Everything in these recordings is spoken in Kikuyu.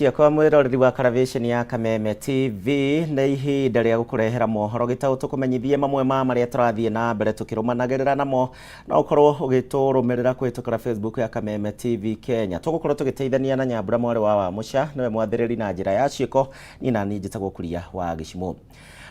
Ciakwa mwĩroreri wa karavĩceni ya Kameme TV, nĩ ihinda rĩa gũkũrehera mohoro gĩtaũ tũkũmenyithie mamwe ma marĩa tũrathiĩ na mbere tũkĩrũmanagĩrĩra namo. No ũkorwo ũgĩtũrũmĩrĩra kũhĩtũkĩra Facebook ya Kameme TV Kenya. Tũgũkorwo tũgĩteithania na Nyambura mwarĩ wa Wamũca, nĩwe mwathĩrĩri na njĩra ya ciĩko. Niĩ naniĩ njĩtagwo Kuria wa Gĩcimũ.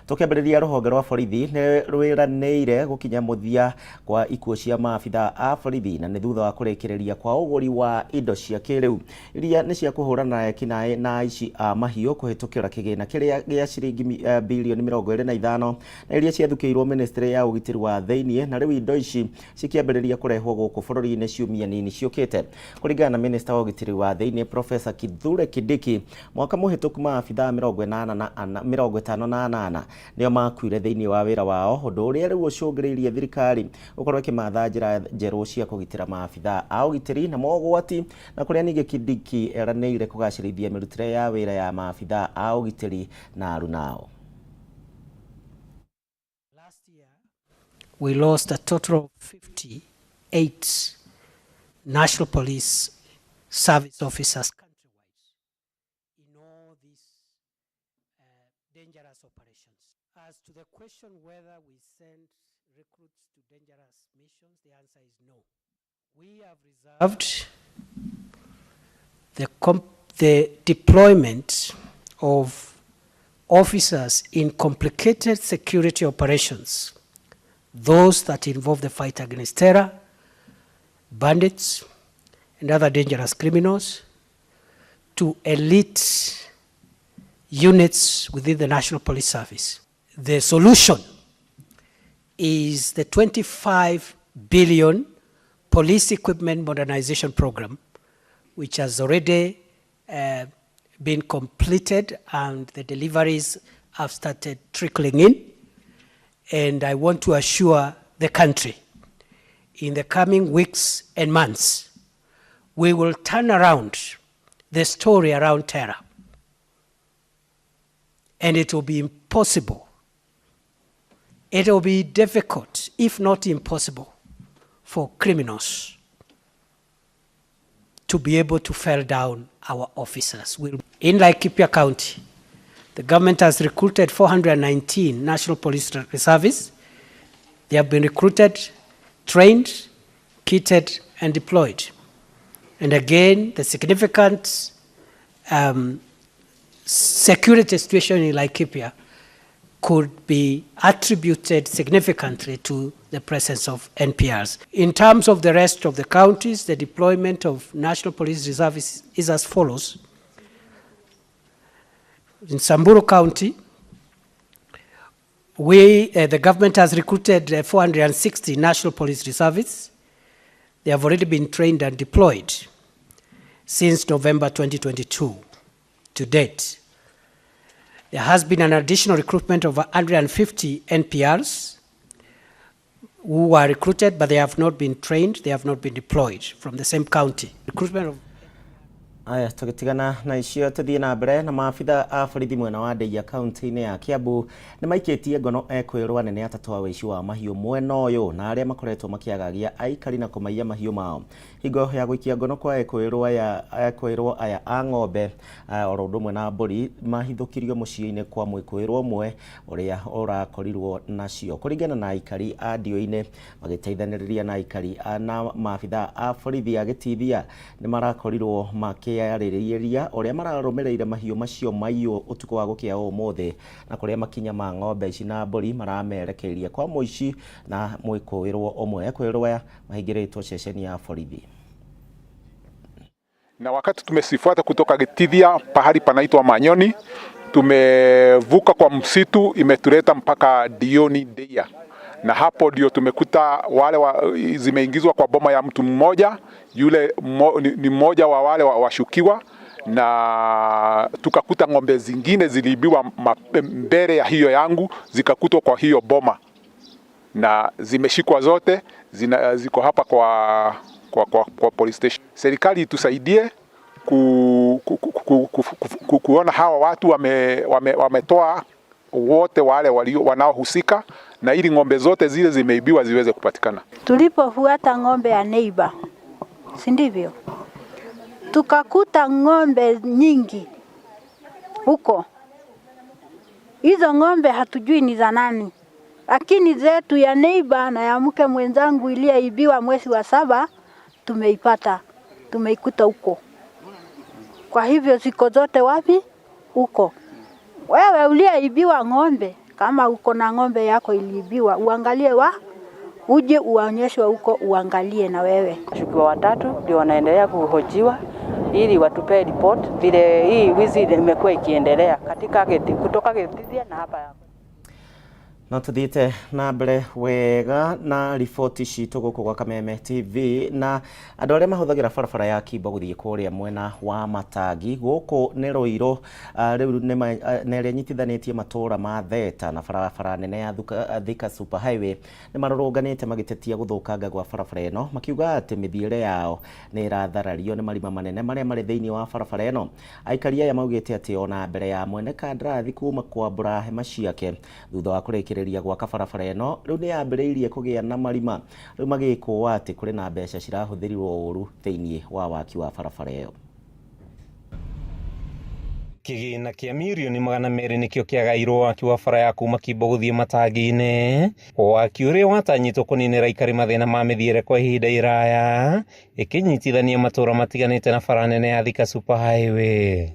Tũkĩambĩrĩria, rũhonge rwa borithi nĩ rwĩranĩire gũkinya mũthia kwa ikuũ cia maabitha a borithi, na nĩ thutha wa kũrĩkĩrĩria kwa ũgũri wa indo cia kĩrĩu iria nĩ cia kũhũrana na ekinaĩ na aici a mahiũ kũhĩtũkĩra kĩgĩna kĩrĩa gĩa ciringi bilioni 25 na iria ciathukĩirwo ministry ya ũgitĩri wa thĩinĩ, na rĩu indo ici cikĩambĩrĩria kũrehwo gũkũ bũrũri-inĩ ciumia nini ciũkĩte. Kũringana na minista wa ũgitĩri wa thĩinĩ Professor Kithure Kindiki, mwaka mũhĩtũku maabithaa 84, 58 nĩo makuire thĩinĩ wa wĩra wao, ũndũ ũrĩa rĩu ũcũngĩrĩirie thirikari gũkorwo ĩkĩmatha njĩra njerũ cia kũgitĩra maabithaa a ũgitĩri na mogwati, na kũrĩa ningĩ Kindiki eranĩire kũgacĩrithia mĩrutĩre ya wĩra ya maabithaa a ũgitĩri na arunao. Last year, we lost a total of 58 National Police Service officers countrywide in all these dangerous operations. As to the question whether we send recruits to dangerous missions, the answer is no. We have reserved the deployment of officers in complicated security operations, those that involve the fight against terror, bandits, and other dangerous criminals, to elite units within the National Police Service. The solution is the 25 billion police equipment modernization program, which has already been completed and the deliveries have started trickling in. And I want to assure the country, in the coming weeks and months, we will turn around the story around terror. And it will be impossible. It will be difficult, if not impossible, for criminals to be able to fell down our officers. In Laikipia County, the government has recruited 419 National Police Reservists. They have been recruited, trained, kitted, and deployed. And again, the significant security situation in Laikipia could be attributed significantly to the presence of NPRs. In terms of the rest of the counties, the deployment of National Police Reserve is as follows. In Samburu County, the government has recruited 460 National Police Reservists. They have already been trained and deployed since November 2022 to date. There has been an additional recruitment of 150 NPRs who were recruited, but they have not been trained, they have not been deployed from the same county. Recruitment of Aya, tũgĩtigana na icio tũthiĩ na mbere na maabitha a borithi mwena wa Ndeia kaunti-inĩ ya Kiambu nĩ maikĩtie ngono ekwĩrwo anene atatũ a wĩici wa mahiũ mwena ũyũ na arĩa makoretwo makĩagagia aikari na kũmaiya mahiũ mao. Hingo ya gũikia ngono kwa ekwĩrwo aya a ng'ombe oro ũndũ ũmwe na mbũri mahithũkirio mũciĩ-inĩ kwa mwĩkũĩrwo ũmwe ũrĩa ũrakorirwo nacio. Kũringana na aikari a Ndio-inĩ magĩteithanĩrĩria na aikari na maabitha a borithi a Gĩtithia nĩ marakorirwo makĩarĩrĩria ũrĩa mararũmĩrĩire mahiũ macio maiyũ ũtukũ wa gũkĩa ũmũthĩ, na kũrĩa makinya ma ng'ombe ici na mbũri maramerekeirie kwa mũici na mwĩkũĩrwo ũmwe. Ekwĩrwo aya mahingĩrĩtwo ceceni ya borithi. Na wakati tumesifuata kutoka Gitithia pahali panaitwa Manyoni, tumevuka kwa msitu imetuleta mpaka Dioni Deia, na hapo ndio tumekuta wale zimeingizwa kwa boma ya mtu mmoja yule ni mmoja wa wale washukiwa, na tukakuta ng'ombe zingine ziliibiwa mbele ya hiyo yangu zikakutwa kwa hiyo boma na zimeshikwa zote ziko hapa kwa police station. Serikali itusaidie kuona hawa watu wametoa wote wale wanaohusika na ili ng'ombe zote zile zimeibiwa ziweze kupatikana. Tulipofuata ng'ombe ya neighbor, si ndivyo? Tukakuta ng'ombe nyingi. huko. Hizo ng'ombe hatujui ni za nani, lakini zetu ya neighbor na ya mke mwenzangu iliyoibiwa mwezi wa saba tumeipata, tumeikuta huko. Kwa hivyo ziko zote wapi? Huko. Wewe uliyeibiwa ng'ombe, kama uko na ng'ombe yako iliibiwa, uangalie wa uje uonyeshwe huko, uangalie na wewe. Washukiwa watatu ndio wanaendelea kuhojiwa ili watupee report vile hii wizi imekuwa ikiendelea katika kutoka Gitithia na hapa. No tuthiĩte na mbere wega na riboti citũ gũkũ gwa Kameme TV. Na andũ arĩa mahũthagĩra barabara ya Kimbo gũthiĩ kũrĩa mwena wa Matangi gũkũ nĩ Rũirũ, rĩu nĩ ĩrĩa ĩnyitithanĩtie matũũra ma Theta na barabara nene ya Thika Super Highway, nĩ marũrũnganĩte magĩtetia gũthũkanga gwa barabara ĩno, makiuga atĩ mĩthiĩre yao nĩ ĩratharario nĩ marima manene marĩa marĩ thĩinĩ wa barabara ĩno. Aikari aya maugĩte atĩ ona mbere ya mwene kandarathi kuma kwambũra hema ciake thutha wa kũrĩkĩrĩria gwaka barabara ĩno, rĩu nĩ yambĩrĩirie kũgĩa na marima, rĩu magĩkũa atĩ kũrĩ na mbeca cirahũthĩrirwo ũru thĩinĩ wa waki wa barabara ĩyo. Kĩgĩna kĩa mirioni 200 nĩkĩo kĩagairwo waki wa bara ya kuma Kimbo gũthiĩ Matangi-inĩ, waki ũrĩa watanyĩtwo kũninĩra aikari mathĩna ma mĩthiĩre kwa ihinda iraya, ĩkĩnyitithania matũũra matiganĩte na bara nene ya Thika Super Highway.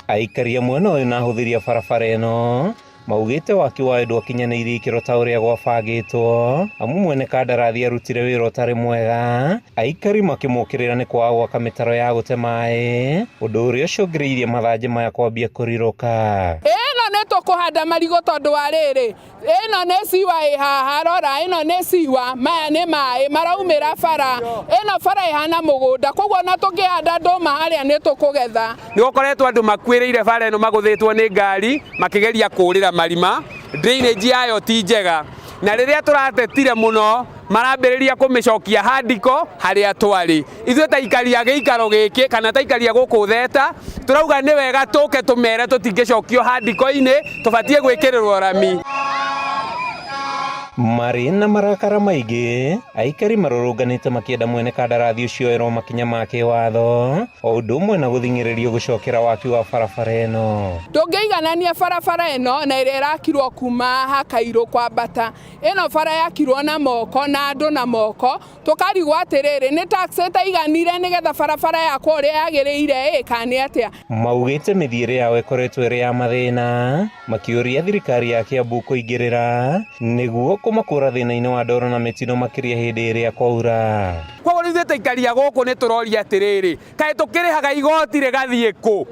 Aikari a mwena ũyũ na ahũthĩri a barabara ĩno maugĩte waki wayo ndwakinyanĩirie ikĩro ta ũrĩa gwabangĩtwo, amu mwene kandarathi arutire wĩra ũtarĩ mwega, aikari makĩmũkĩrĩra nĩ kwaga gwaka mĩtaro ya gũte maĩ, ũndũ ũrĩa ũcũngĩrĩirie mathanjĩ maya kwambia kũrirũka. Ĩno nĩ tũkũhanda marigũ tondũ wa rĩrĩ, ĩno nĩ ciwa ĩ haha, rora, ĩno nĩ ciwa, maya nĩ maĩ maraumĩra bara, ĩno bara ĩhana mũgũnda, koguo ona tũngĩhanda ndũma harĩa nĩ tũkũgetha. Nĩ gũkoretwo andũ makuĩrĩire bara ĩno magũthĩtwo nĩ ngari makĩgeria kũũrĩra marima, drainage yayo ti njega, na rĩrĩa tũratetire mũno marambĩrĩria kũmĩcokia handiko harĩa twarĩ. Ithuĩ ta aikari a gĩikaro gĩkĩ kana ta aikari a gũkũ Theta tũrauga nĩ wega tũke tũmere tũtingĩcokio handiko-inĩ, tũbatiĩ gwĩkĩrĩrwo rami. Marĩ na marakara maingĩ, aikari marũrũnganĩte makĩenda mwene kandarathi ũcio oerwo makinya ma kĩwatho, o ũndũ ũmwe na gũthing'ĩrĩrio gũcokera waki wa barabara ĩno. Ndũngĩiganania barabara ĩno na ĩrĩa ĩrakirwo kuma haha Kairũ kwambata. Ĩno bara yakirwo na moko na andũ na moko, tũkarigwo atĩrĩrĩ, nĩ tax ĩtaiganire nĩgetha barabara yakwo ũrĩa yagĩrĩire ĩ kana nĩ atĩa? Maugĩte mĩthiĩre yao ĩkoretwo ĩrĩ ya mathĩna, makĩũria thirikari ya Kiambu kũingĩrĩra nĩguo kũmakũra thĩna-inĩ wa ndoro na mĩtino makĩria hĩndĩ ĩrĩa kwaura. Koguo ithuĩ ta aikari a gũkũ nĩ tũroria atĩrĩrĩ, kaĩ tũkĩrĩhaga igoti rĩgathiĩ kũ?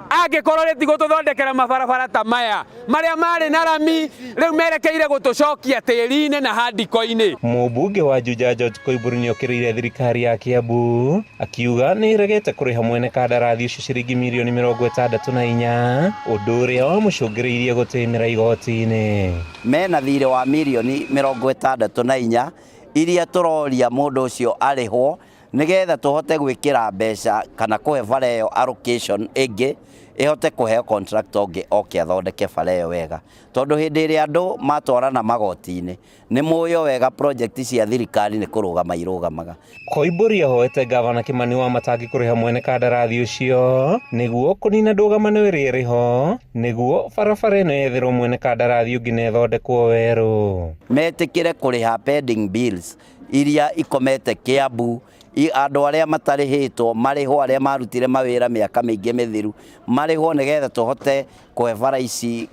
Angĩkorwo rĩtigũtũthondekera mabarabara ta maya marĩa marĩ na rami, rĩu merekeire gũtũcokia tĩri-inĩ na handiko-inĩ. Mũmbunge wa Juja George Koimbũri nĩokĩrĩire thirikari ya Kiambu akiuga nĩ ĩregete kũrĩha mwene kandarathi ũcio ciringi mirioni 64, ũndũ ũrĩa wamũcũngĩrĩirie gũtĩmĩra igoti-inĩ. Mena thirĩ wa mirioni 64 iria tũroria mũndũ ũcio arĩhwo nĩgetha tũhote gwĩkĩra mbeca kana kũhe bara ĩyo allocation ĩngĩ ĩhote kũheo contractor ũngĩ oke athondeke bara ĩyo wega, tondũ hĩndĩ ĩrĩa andũ matwarana magoti-inĩ nĩ mũĩ wega project cia thirikari nĩ kũrũgama irũgamaga. Koimbũri ahoete gavana Kimani wa Matangi kũrĩha mwene kandarathi ũcio nĩguo kũnina ndũgamano ĩrĩa ĩrĩ ho, nĩguo barabara ĩno yetherwo mwene kandarathi ũngĩ na ĩthondekwo werũ. Metĩkĩre kũrĩha pending bills iria ikomete Kiambu, andũ arĩa matarĩhĩtwo marĩhwo, arĩa marutire mawĩra mĩaka mĩingĩ mĩthiru marĩhwo, nĩgetha tũhote kũhe bara ici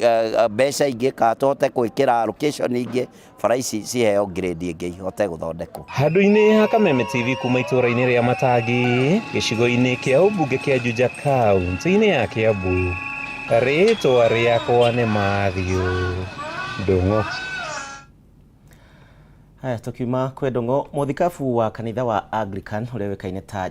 mbeca ingĩ kana tũhote gwĩkĩra allocation ingĩ, bara ici ciheo grade ĩngĩ ihote gũthondekwo. Handũ-inĩ ha Kameme TV kuma itũũra-inĩ rĩa Matangi, gĩcigo-inĩ kĩa ũmbunge kĩa Juja kaunti-inĩ ya Kiambu, rĩtwa rĩakwa nĩ Matthew Ndung'u. Haya, tukiuma kwĩ Ndung'u, mũthikabu wa kanitha wa Anglican ũrĩa ũĩkaine ta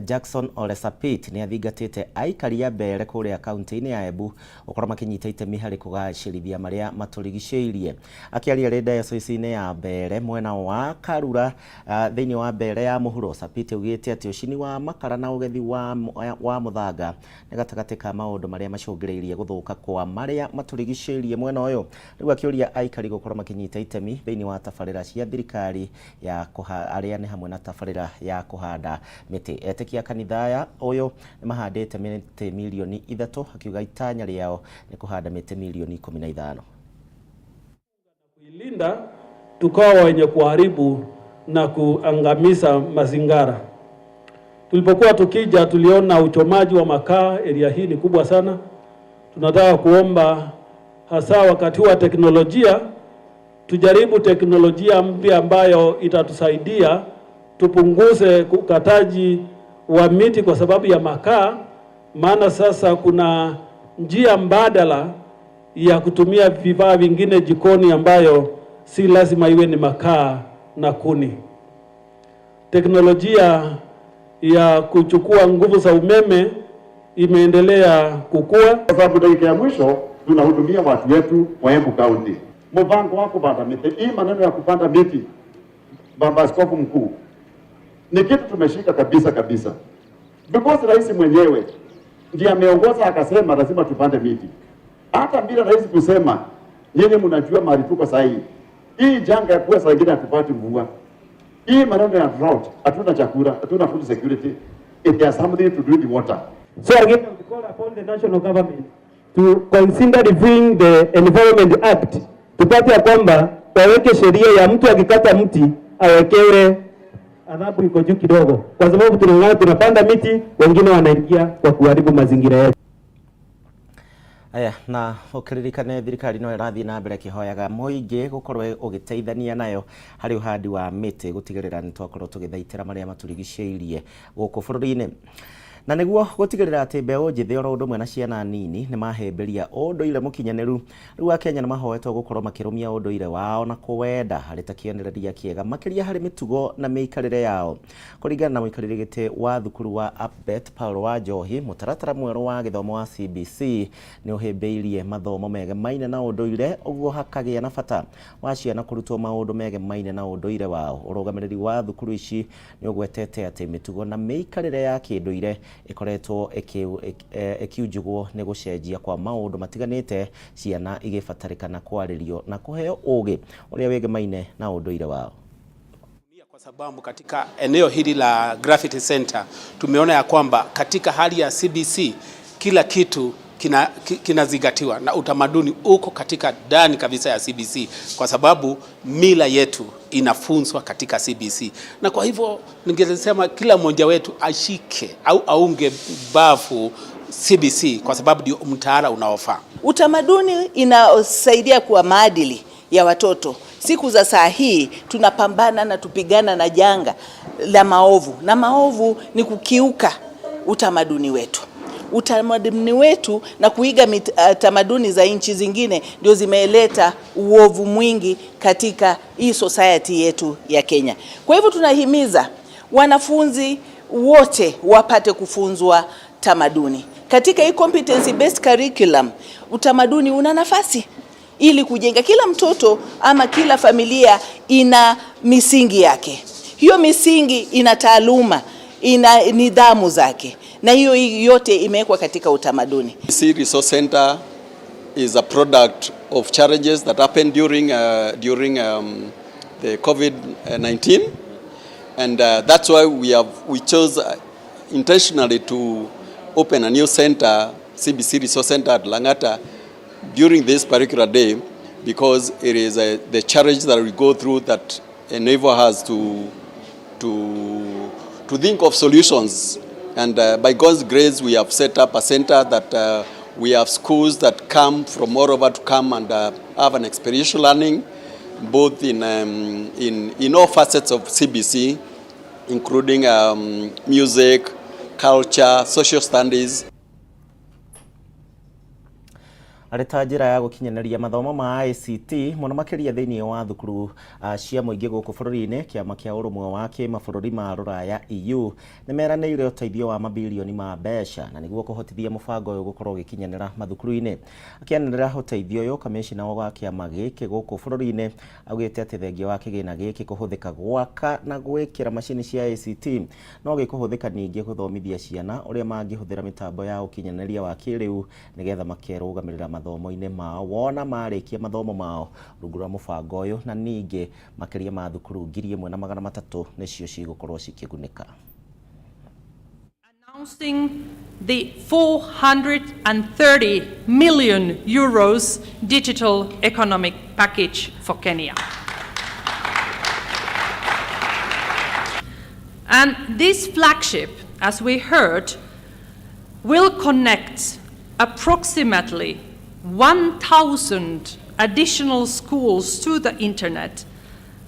Jackson Ole Sapit nĩ athingatĩte aikari a Mbere kũrĩa kaunti-inĩ ya Embu gũkorwo makĩnyita itemi harĩ kũgacĩrithia marĩa matũrigicĩirie. Akĩaria rĩ diocese-inĩ ya Mbere mwena wa Karura, thĩinĩ wa Mbere ya mũhuro, Sapit augĩte atĩ ũcini wa makara na ũgethi wa mũthanga nĩ gatagatĩ ka maũndũ marĩa macũngĩrĩirie gũthũka kwa marĩa matũrigicĩirie mwena ũyũ. Rĩu akĩũria aikari gũkorwo makĩnyita itemi thĩinĩ wa tabarĩra cia thirikari. thirikari ya arĩa nĩ hamwe na tabarĩra ya kũhanda mĩtĩ. Etĩkia kanitha aya ũyũ nĩ mahandĩte mĩtĩ mirioni 3, akiuga itanya rĩao nĩ kũhanda mĩtĩ mirioni 15. Kuilinda tukawa wenye kuharibu na kuangamiza mazingara. Tulipokuwa tukija tuliona uchomaji wa makaa area hii ni kubwa sana. Tunataka kuomba hasa wakati wa teknolojia tujaribu teknolojia mpya ambayo itatusaidia tupunguze ukataji wa miti kwa sababu ya makaa, maana sasa kuna njia mbadala ya kutumia vifaa vingine jikoni ambayo si lazima iwe ni makaa na kuni. Teknolojia ya kuchukua nguvu za umeme imeendelea kukua. Kwa sababu dakika ya mwisho tunahudumia watu wetu wa Embu County. Mpango wa kupanda miti, hii maneno ya kupanda miti, Baba Askofu Mkuu, ni kitu tumeshika kabisa kabisa, because rais mwenyewe ndiye ameongoza akasema lazima tupande miti. Hata bila rais kusema, nyinyi mnajua mahali tuko sahihi. Hii janga ya kuwa saa ingine hatupati mvua, hii maneno ya drought, hatuna chakula, hatuna food security, it has something to do with the water. So again, I would call upon the national government to consider reviewing the Environment Act, tupate ya kwamba waweke sheria ya mtu akikata mti awekewe adhabu iko juu kidogo, kwa sababu tunaona tunapanda miti, wengine wanaingia kwa kuharibu mazingira yetu. Aya, na ũkĩririkane thirikari no ĩrathiĩ na mbere ĩkĩhoyaga mũingĩ gũkorwo ũgĩteithania nayo harĩ ũhandi wa mĩtĩ gũtigĩrĩra nĩ twakorwo tũgĩthaitĩra marĩa matũrigicĩirie gũkũ bũrũri-inĩ. Na nĩguo gũtigĩrĩra atĩ mbeũ njĩthĩ oro ũndũ ũmwe na ciana nini nĩ mahĩmbĩria ũndũire mũkinyanĩru, rĩu Akenya nĩ mahoetwo gũkorwo makĩrũmia ũndũire wao na kũwenda harĩ ta kĩonereria kĩega makĩria harĩ mĩtugo na mĩikarĩre yao. Kũringana na mũikarĩri gĩtĩ wa thukuru wa APBET Paul Wanjohi, mũtaratara mwerũ wa gĩthomo wa CBC nĩ ũhĩmbĩirie mathomo megemaine na ũndũire, ũguo hakagĩa na bata wa ciana kũrutwo maũndũ megemaine na ũndũire wao. Ũrũgamĩrĩri wa thukuru ici nĩ ũgwetete atĩ mĩtugo na mĩikarĩre ya kĩndũire ĩkoretwo ĩkiunjugwo nĩ gũcenjia kwa maũndũ matiganĩte, ciana igĩbatarĩkana kwarĩrio na kũheo ũgĩ ũrĩa wĩgemaine na ũndũire wao. Kwa sababu katika eneo hili la Graffiti Center tumeona ya kwamba katika hali ya CBC kila kitu kinazingatiwa na utamaduni uko katika ndani kabisa ya CBC, kwa sababu mila yetu inafunzwa katika CBC, na kwa hivyo ningesema kila mmoja wetu ashike au aunge bafu CBC kwa sababu ndio mtaala unaofaa. Utamaduni inasaidia kwa maadili ya watoto. Siku za saa hii tunapambana na tupigana na janga la maovu, na maovu ni kukiuka utamaduni wetu. Utamaduni wetu na kuiga tamaduni za nchi zingine ndio zimeleta uovu mwingi katika hii society yetu ya Kenya. Kwa hivyo tunahimiza wanafunzi wote wapate kufunzwa tamaduni. Katika hii competency based curriculum, utamaduni una nafasi ili kujenga kila mtoto ama kila familia ina misingi yake. Hiyo misingi ina taaluma, ina nidhamu zake, na hiyo yote imewekwa katika utamaduni. CBC Resource Center is a product of challenges that happened during the COVID-19, and that's why we chose intentionally to open a new center, CBC Resource Center at Langata, during this particular day, because it is the challenge that we go through that enable us to think of solutions. And by God's grace, we have set up a center that we have schools that come from all over to come and have an experiential learning, both in all facets of CBC, including music, culture, social studies. Arĩ ta njĩra ya gũkinyanĩria mathomo ma ICT mũno makĩria thĩinĩ wa thukuru cia mũingĩ gũkũ bũrũri-inĩ, kĩama kĩa ũrũmwe wa kĩmabũrũri ma rũraya EU nĩ meranĩire ũteithio wa mabilioni ma mbeca na nĩguo kũhotithia mũbango ũyũ gũkorwo ũgĩkinyanĩra mathukuru-inĩ. Akĩanĩrĩra ũteithio ũyũ, kamĩcina wa kĩama gĩkĩ gũkũ bũrũri-inĩ augĩte atĩ thengia wa kĩgĩna gĩkĩ kũhũthĩka gwaka na gwĩkĩra macini cia ICT no gĩkũhũthĩka ningĩ gũthomithia ciana ũrĩa mangĩhũthĩra mĩtambo ya ũkinyanĩria wa kĩrĩu nĩgetha makerũgamĩrĩra mathomo-inĩ mao wona marĩkia mathomo mao rungu rwa mũbango ũyũ, na ningĩ makĩria ma thukuru 1300 nĩcio cigũkorwo cikĩgunĩka. Announcing the 430 million euros digital economic package for Kenya. And this flagship, as we heard, will connect approximately 1,000 additional schools to the internet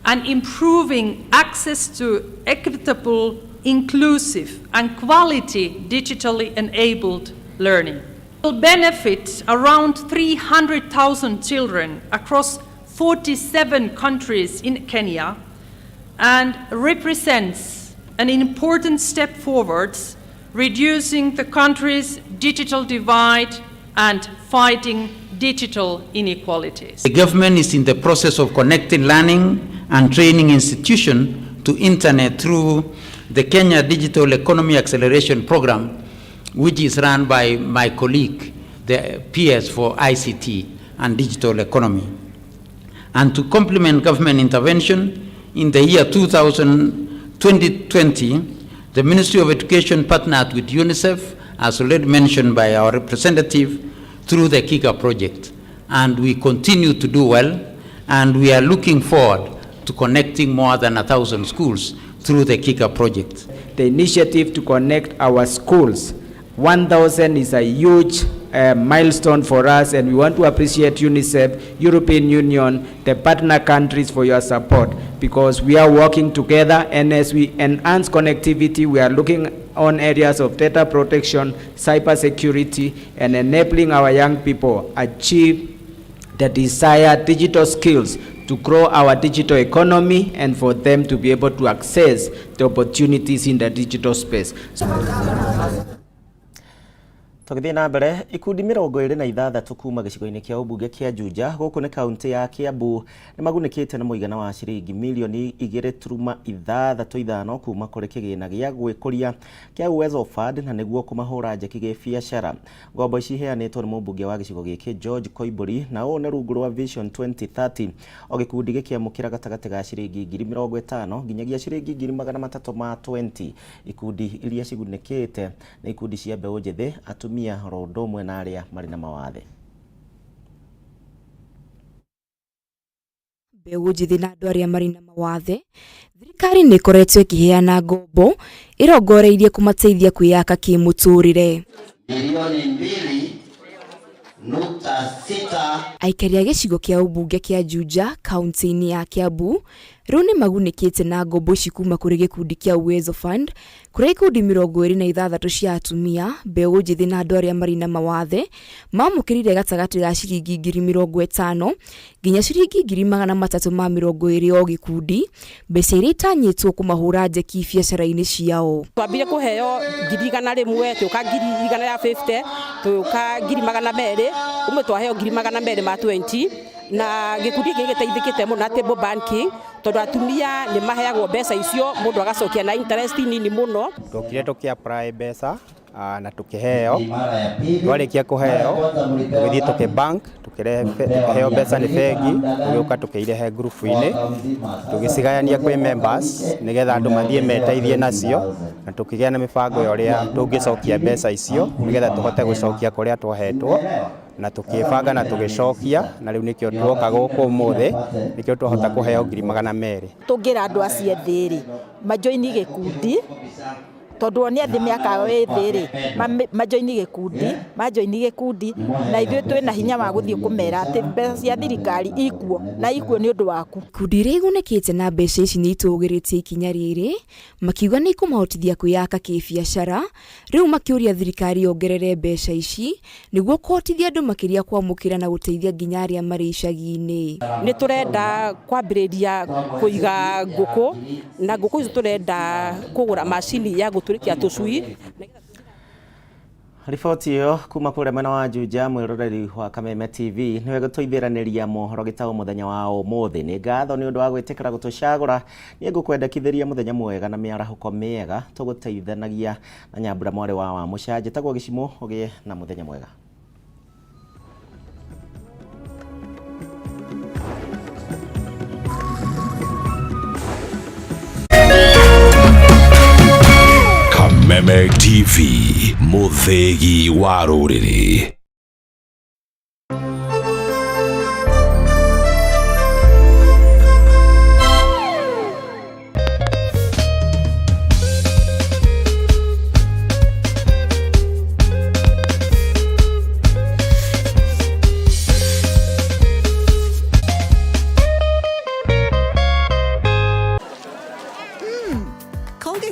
and improving access to equitable, inclusive, and quality digitally enabled learning. It will benefit around 300,000 children across 47 countries in Kenya and represents an important step forwards reducing the country's digital divide and fighting digital inequalities. The government is in the process of connecting learning and training institutions to internet through the Kenya Digital Economy Acceleration Program, which is run by my colleague, the PS for ICT and Digital Economy. And to complement government intervention, in the year 2020, the Ministry of Education partnered with UNICEF, as already mentioned by our representative, through the Kika project. And we continue to do well, and we are looking forward to connecting more than 1,000 schools through the Kika project. The initiative to connect our schools, 1,000 is a huge milestone for us, and we want to appreciate UNICEF, European Union, the partner countries for your support, because we are working together, and as we enhance connectivity, we are looking on areas of data protection, cyber security, and enabling our young people achieve the desired digital skills to grow our digital economy and for them to be able to access the opportunities in the digital space. Tũgĩthiĩ na mbere, ikundi 26 kuma gĩcigo-inĩ kĩa ũmbunge kĩa Juja gũkũ nĩ kaunti ya Kiambu nĩ magunĩkĩte na mũigana wa ciringi mirioni 2.65 kuma kũrĩ kĩgĩna gĩa gwĩkũria kĩa Uwezo Fund, na nĩguo kũmahũra njeki gĩbiacara. Ngombo ici iheanĩtwo nĩ mũmbunge wa gĩcigo gĩkĩ George Koimbũri, na ũũ nĩ rungu rwa Vision 2030. O gĩkundi gĩkĩamũkĩra gatagatĩ ga ciringi 50,000 nginyagia ciringi 320,000. Ikundi iria cigunĩkĩte nĩ ikundi cia mbeũ njĩthĩ, atumia oro ũndũ ũmwe na arĩa marĩ na mawathe. Mbeũ njĩthĩ na andũ arĩa marĩ na mawathe, thirikari nĩ ĩkoretwo ĩkĩheana ngombo ĩrongoreirie kũmateithia kwĩyaka kĩmũtũrĩre. Milioni 2.6. Aikari a gĩcigo kĩa ũmbunge kĩa Juja kaunti-inĩ ya Kiambu rĩu nĩ magunĩkĩte na ngombo ici kuma kũrĩ gĩkundi kĩa Uwezo Fund, kũrĩa ikundi 26 cia atumia, mbeũ njĩthĩ na andũ arĩa marĩ na mawathe mamũkĩrire gatagatĩ ga ciringi 50,000 nginya ciringi 320,000 o gĩkundi, mbeca iria itanyĩtwo kũmahũra njeki biacara-inĩ ciao. Twambire kũheo 100,000, tũka 150,000, tũka 200,000, ũmwe twaheo 220,000, na gĩkundi gĩkĩ gĩteithĩkĩte mũno na table banking, tondũ atumia nĩ maheagwo mbeca icio mũndũ agacokia na interest nini mũno. Twokire tũkĩ apply mbeca na tũkĩheo. Twarĩkia kũheo, tũgĩthiĩ tũkĩ bank, tũkĩheo mbeca nĩ bengi, tũgĩũka tũkĩirehe ngurubu-inĩ, tũgĩcigayania kwĩ members nĩgetha andũ mathiĩ meteithie nacio, na tũkĩgĩa na mĩbango ya ũrĩa tũngĩcokia mbeca icio nĩgetha tũhote gũcokia kũrĩa twahetwo, na tũkĩbanga na tũgĩcokia, na rĩu nĩkĩo tuoka gũkũ ũmũthĩ, nĩkĩo twahota kũheo 200,000. Tũngĩra andũ acio ethĩ rĩ, majoini gĩkundi, tondũ o nĩ ethĩ mĩaka yao ĩ thĩ rĩ, majoini gĩkundi, majoini gĩkundi, na ithuĩ twĩna hinya wa gũthiĩ kũmera atĩ mbeca cia thirikari ikuo na ikuo nĩ ũndũ waku. Ikundi iria igunĩkĩte na mbeca ici nĩ itũgĩrĩtie ikinya rĩrĩ, makiuga nĩ ikũmahotithia kwĩyaka kĩbiacara, rĩu makĩũria thirikari yongerere mbeca ici nĩguo kũhotithia andũ makĩria kwamũkĩra na gũteithia nginya arĩa marĩ icagi-inĩ. Nĩ tũrenda kwambĩrĩria kũiga ngũkũ, na ngũkũ icio tũrenda kũgũra macini ya gũtũrĩkia tũcui. Riboti ĩyo kuma kũrĩa mwena wa Juja, mwĩroreri wa Kameme TV, nĩwe gũtũithĩranĩria mohoro gĩtaũ mũthenya wa ũmũthĩ. Nĩ ngatho nĩ ũndũ wa gwĩtĩkĩra gũtũcagũra. Niĩ ngũkwendekithĩria mũthenya mwega na mĩarahũko mĩega, tũgũteithanagia na Nyambura mwarĩ wa Wamũca. Njĩtagwo Gĩcimũ, ũgĩe na mũthenya mwega. Kameme TV, mũthĩgi wa rũrĩrĩ.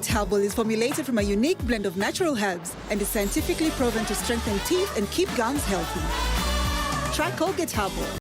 Colgate Herbal is formulated from a unique blend of natural herbs and is scientifically proven to strengthen teeth and keep gums healthy. Try Colgate Herbal.